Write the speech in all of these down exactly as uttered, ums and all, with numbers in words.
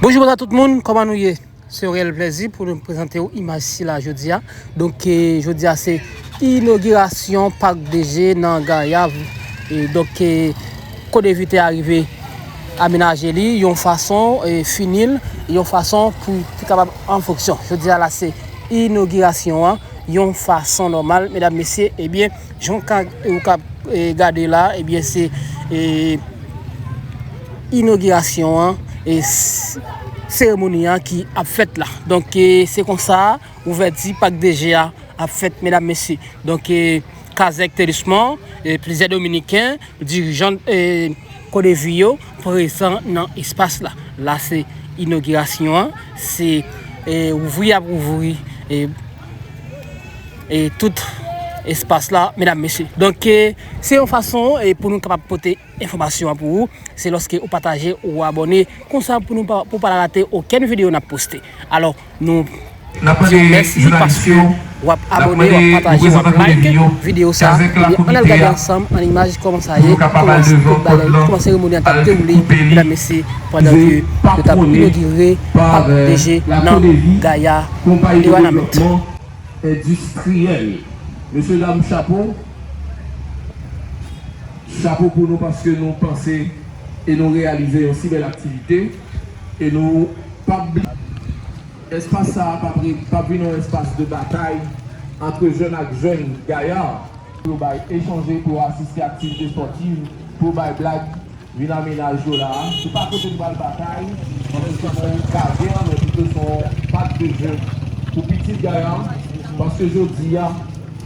Bonjou, bonswa tout moun, kòman nou ye? Se yon reyèl plèzi pou nou prezante w imaj sila jodi a. Donk, e, jodi a se inogirasyon Pak D G nan Gaya. E donk, e, Kodevi te arive amenaje li yon fason, e, fini l yon fason pou te kapab an fonksyon. Jodi a la se inogirasyon an yon fason nòmal, medam, mesye, ebyen, jan w ka, ou ka, e, gade la, ebyen, se, e, inogirasyon an, e, s-, seremoni an ki ap fèt la. Donk, e, se konsa, ouvèti Pak D G a ap fèt, medam, mesye. Donk, e, Kazèk Tedusmond, e, plizyè Dominiken, dirijan, e, Kodevi yo prezan nan espas la. La se inogirasyon an, se, e, ouvri y ap ouvri, e, e, tout espas la, medam, mesye. Donk, e, se yon fason, e, pou nou kapab pote enfòmasyon an pou ou. Se lòske ou pataje, ou abòne. Konsa pou nou pa, pou pa rate okenn videyo n ap poste. Alò, nou di w mèsi paske w ap abòne, w ap pataje, w ap like videyo sa. Ebyen, ann al gade ansanm an imaj kòman sa ye, kòman tout bagay, kòman seremoni an t ap dewoule, medam, mesye, pandan ke yo t ap inogire Pak D G nan Gaya de Wanament. Endistriyèl. Mesye dam, chapo. Chapo pou nou paske nou panse e nou reyalize yon si bèl aktivite e nou p ap bli-, espas sa a p ap re-, p ap vin yon espas de batay antre jèn ak jèn Gaya pou yo bay echanje, pou yo asiste aktivite espòtiv, pou yo bay blag, vin amenaje yo la a. Se pa kote n pral batay, paske se pa yon gagè, men pito se yon pak de je pou pitit Gaya. Paske jodi a,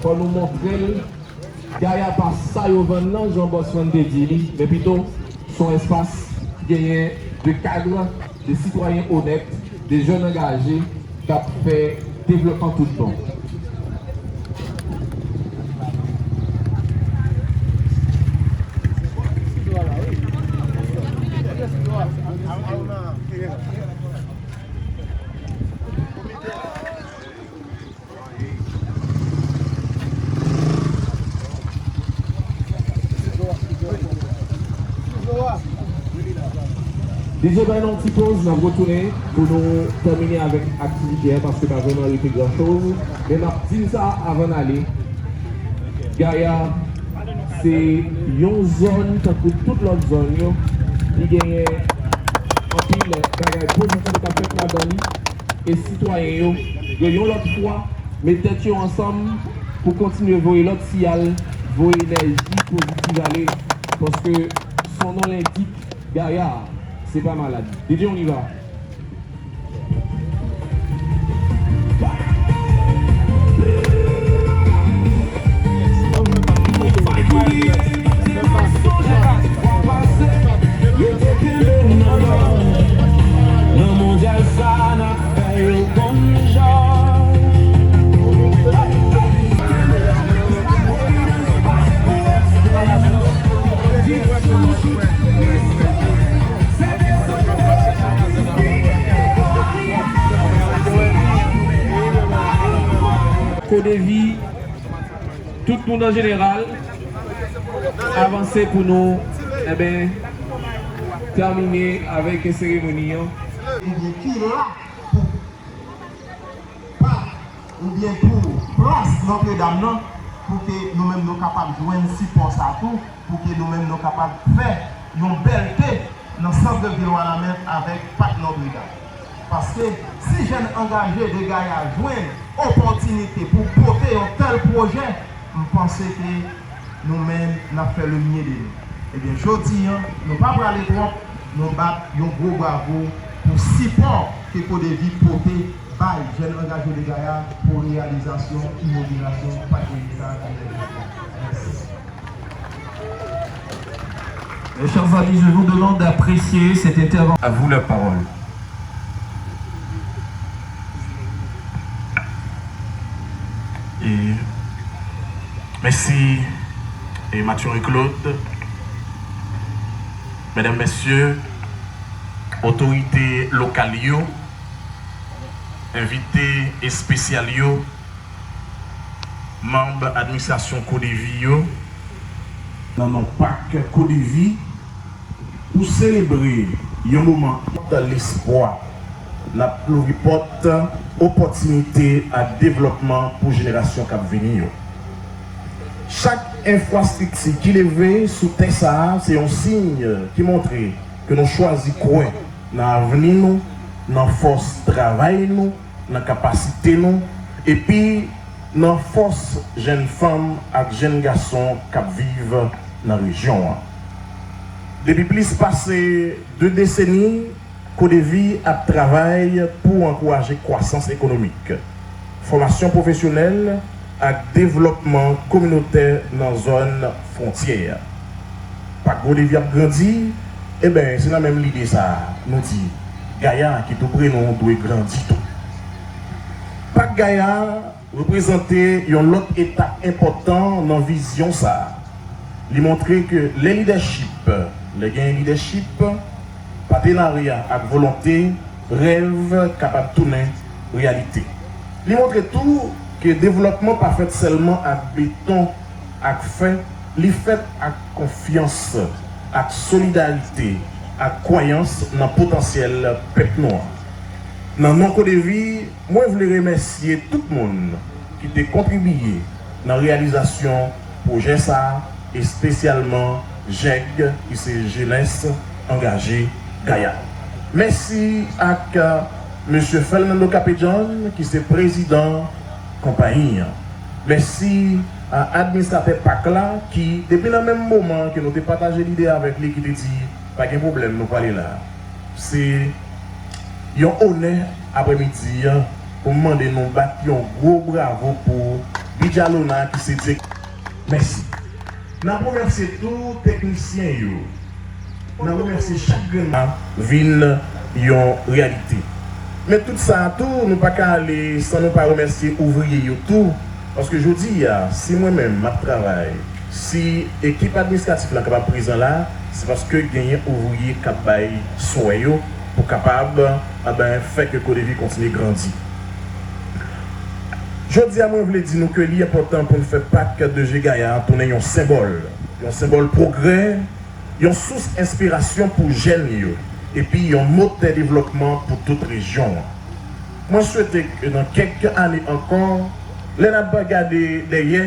fò nou montre l, Gaya pa sa yo vann nan, jan Bòs Fran te di li, men pito se yon espas ki genyen de kad, de sitwayen onèt, de jèn angaje k ap fè devlopman tout bon. D J bay nou yon ti poz, n ap retounen pou nou tèmine avèk aktivite a, paske pa vrèman rete gran choz. Men m ap di n sa avan n ale. Gaya se yon zòn, tankou tout lòt zòn yo, ki genyen anpil bagay pozitif k ap fèt ladan li. E sitwayen yo, yo yon lòt fwa met tèt yo ansanm pou kontinye voye lòt siyal, voye enèji pozitiv ale, paske son nom l'indique, Gaya, se pa malad. D J, on y va. Kodevi, tout moun an jeneral, avanse pou nou, enben, tèmine avèk seremoni an. Ebyen, ki la pou pa oubyen pou plas Nòtredam nan, pou ke nou menm nou kapab jwenn sipò sa tou, pou ke nou menm nou kapab fè yon bèlte nan sant de vil Wanament avèk pak Nòtredam. Paske si jèn angaje de Gaya jwenn opòtinite pou pote yon tèl pwojè, m panse ke nou menm n ap fè le mieux de nous. Ebyen, jodi a, nou pa prale twòp, nou bat yon gwo bravo pou sipò ke Kodevi pote bay jèn angaje de Gaya pou reyalizasyon inogirasyon pak Devi sa. Mèsi. Mes chers amis, je vous demande d'apprécier cette intervention. À vous la parole. Et merci, et Mathurin Claude. Medam, mesye, otorite lokal yo, envite espesyal yo, manm administrasyon Kodevi yo, nan non pak Kodevi, pou selebre Yon moman lespwa, n ap louvri pòt opòtinite ak devlòpman pou jenerasyon k ap vini yo. Chak enfrastrikti ki leve sou tè sa a se yon siy ki montre ke nou chwazi kwè nan avni nou, nan fòs travay nou, nan kapasite nou, epi nan fòs jèn fanm ak jèn gason k ap viv nan rejyon an. Depi plis pase de deseni, CODEVI ap travay pou ankouraje kwasans ekonomik, fòmasyon pwofesyonèl ak devlòpman kominotè nan zòn fwontyè. Pak CODEVI ap grandi, enben, se nan menm lide sa a, nou di, Gaya ki tou pre nou dwe grandi tou. Pak Gaya reprezante yon lòt etap enpòtan nan vizyon sa a. Li montre ke lè lidèchip, lè gen lidèchip, patenarya ak volonte, rèv kapab tounen reyalite. Li montre tou ke devlòpman pa fèt sèlman ak beton, ak fè, li fèt ak konfyans, ak solidarite, ak kwayans nan potansyèl pèp nou an. Nan non CODEVI, mwen vle remèsye tout moun ki te kontribiye nan reyalizasyon pwojè sa a, espesyalman jèg ki se Jenès Angaje Gaya. Mèsi ak, euh, mesye Fernando Capedjan, ki se prezidan konpayi an. Mèsi a administratè pak la ki, depi nan menm moman ke nou te pataje lide avèk li, ki te di, "Pa gen pwoblèm, nou prale la." Se yon onè aprèmidi an pou m mande nou bat yon gwo bravo pou Bidjalona ki se direktè. Mèsi. N ap remèsye tou teknisyen yo. N ap remèsye chak grenn a vin yon reyalite. Men tout sa a tou, nou pa ka ale san nou pa remèsye ouvriye yo tou, paske jodi a, si mwen menm m ap travay, si ekip administratif la kapab prezan la, se paske genyen ouvriye k ap bay swè yo pou kapab, anben, fè ke CODEVI kontinye grandi. Jodi a, mwen vle di nou ke li enpòtan pou n fè Pak de Je Gaya tounen yon senbòl, yon senbòl pwogrè, yon sous enspirasyon pou jèn yo, epi yon motè devlòpman pou tout rejyon an. Mwen swete ke nan kèk ane ankò, lè n ap gade dèyè,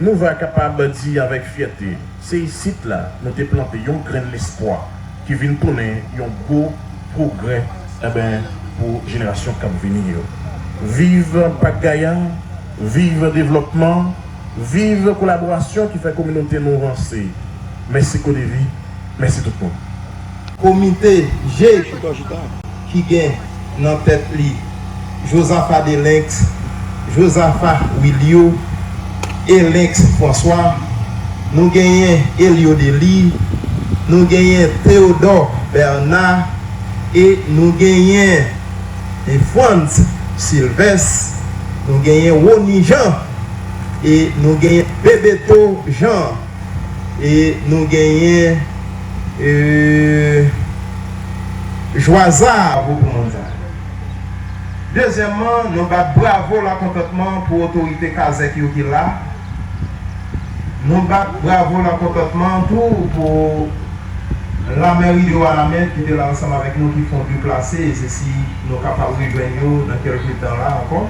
nou va kapab di avèk fyète, se isit la nou te plante yon grenn lespwa ki vin tounen yon gwo pwogrè, enben, pou jenerasyon k ap vini yo. Viv Pak Gaya, viv devlòpman, viv kolaborasyon ki fè kominote nou vanse. Mèsi CODEVI, mèsi tout moun. Komite Je ki gen nan tèt li Jozafa Delenx, Jozafa Wilio, Elenx François, nou genyen Elio Dely, nou genyen Théodore Bernard, e nou genyen, e, Frantz Sylvestre, nou genyen Rony Jean, e nou genyen Bebeto Jean, e nou genyen, e, Jwaza. Bravo pou moun sa yo. Dezyèmman, nou bat bravo lakontantman pou otorite kazèk yo ki la. Nou bat bravo lakontantman tou pou Lamèri de Wanament ki te la ansanm avèk nou, ki fè yon deplase, e se si nou kapab rejwenn yo nan kèlke tan la ankò.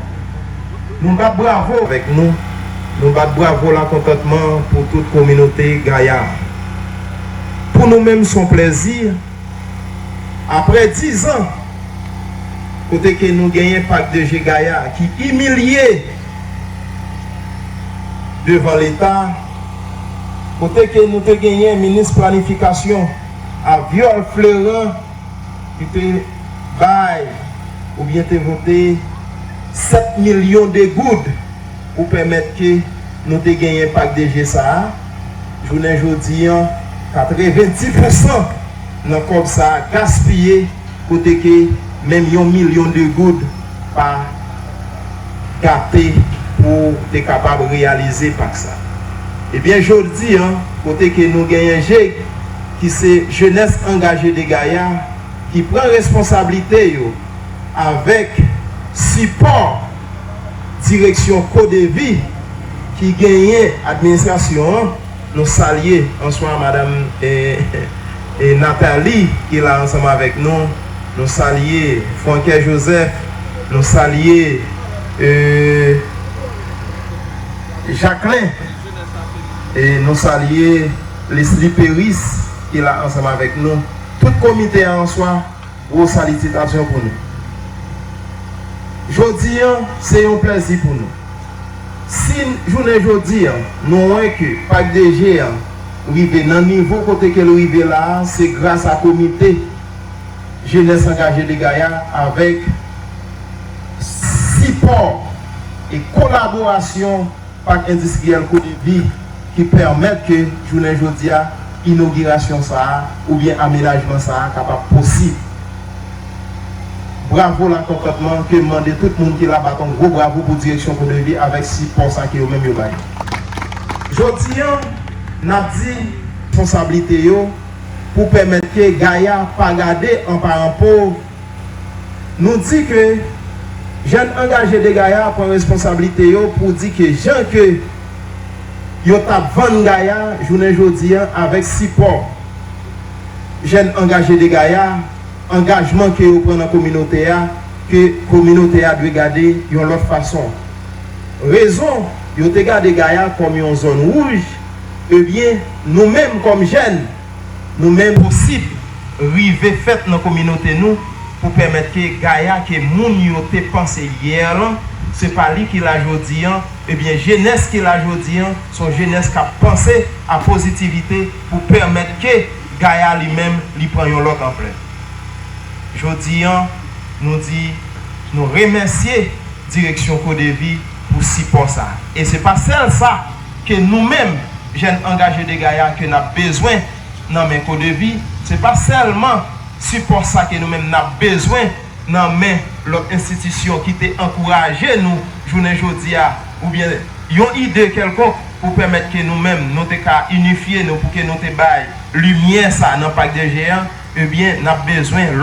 Nou bat bravo avèk nou. Nou bat bravo lakontantman pou tout kominote Gaya. Pou nou menm, se yon plèzi. Apre dizan, kote ke nou genyen Pak de Je Gaya ki imilye devan Leta, kote ke nou te genyen minis planifikasyon Aviol Fleurant ki te bay oubyen te vote sèt milyon de goud pou pèmèt ke nou te genyen Pak de Je sa a. Jounen jodi an, katrevendis pousan nan kòb sa a gaspiye, kote ke menm yon milyon de goud pa gate pou te kapab reyalize pak sa. Ebyen, jodi an, kote ke nou genyen Je, ki se Jeunesse Engagée de Gaya, ki pran responsablite yo avèk sipò direksyon CODEVI ki genyen administrasyon an, nou salye answa madanm, eh, E Nathalie ki la ansanm avèk nou, nou salye Franquet Joseph, nou salye e, Jacquelin, e nou salye Leslie Peris ki la ansanm avèk nou. Tout komite a an swa, gwo salititasyon pou nou. Jodi an, se yon plèzi pou nou. Si jounen jodi an, nou wè ke Pak de Je an rive nan nivo kote ke l rive la a, se gras a komite Jenès Angaje de Gaya avèk sipò e kolaborasyon Pak Endistriyèl Kodevi ki pèmèt ke jounen jodi a, inogirasyon sa a oubyen amenajman sa a kapab posib. Bravo lakontantman ke m mande tout moun ki la bat yon gwo bravo pou direksyon Kodevi avèk sipò sa ke yo menm yo bay. Jodi an, n ap di responsablite yo pou pèmèt ke Gaya pa gade an paran pov. Nou di ke Jèn Angaje de Gaya pran responsablite yo pou di ke jan ke yo t ap vann Gaya jounen jodi an avèk sipò Jèn Angaje de Gaya, angajman ke yo pran nan kominote a, ke kominote a dwe gade yon lòt fason. Rezon yo te gade Gaya kòm yon zòn wouj, ebyen, nou menm kòm jèn, nou menm posib rive fèt nan kominote nou pou pèmèt ke Gaya ke moun yo te panse yè lan, se pa li ki la jodi an, ebyen, jenès ki la jodi an, se yon jenès k ap panse a pozitivite pou pèmèt ke Gaya li menm, li pran yon lòt anplè. Jodi an, nou di, nou remèsye direksyon Kodevi pou sipò sa. E se pa sèl sa ke nou menm, Jèn Angaje de Gaya, ke n ap bezwen nan men Kodevi, se pa sèlman sipò sa ke nou menm n ap bezwen nan men lòt enstitisyon ki te ankouraje nou jounen jodi a, oubyen yon ide kèlkonk pou pèmèt ke nou menm, nou te ka inifye nou, pou ke nou te bay limyè sa nan Pak de Je an, ebyen, n ap bezwen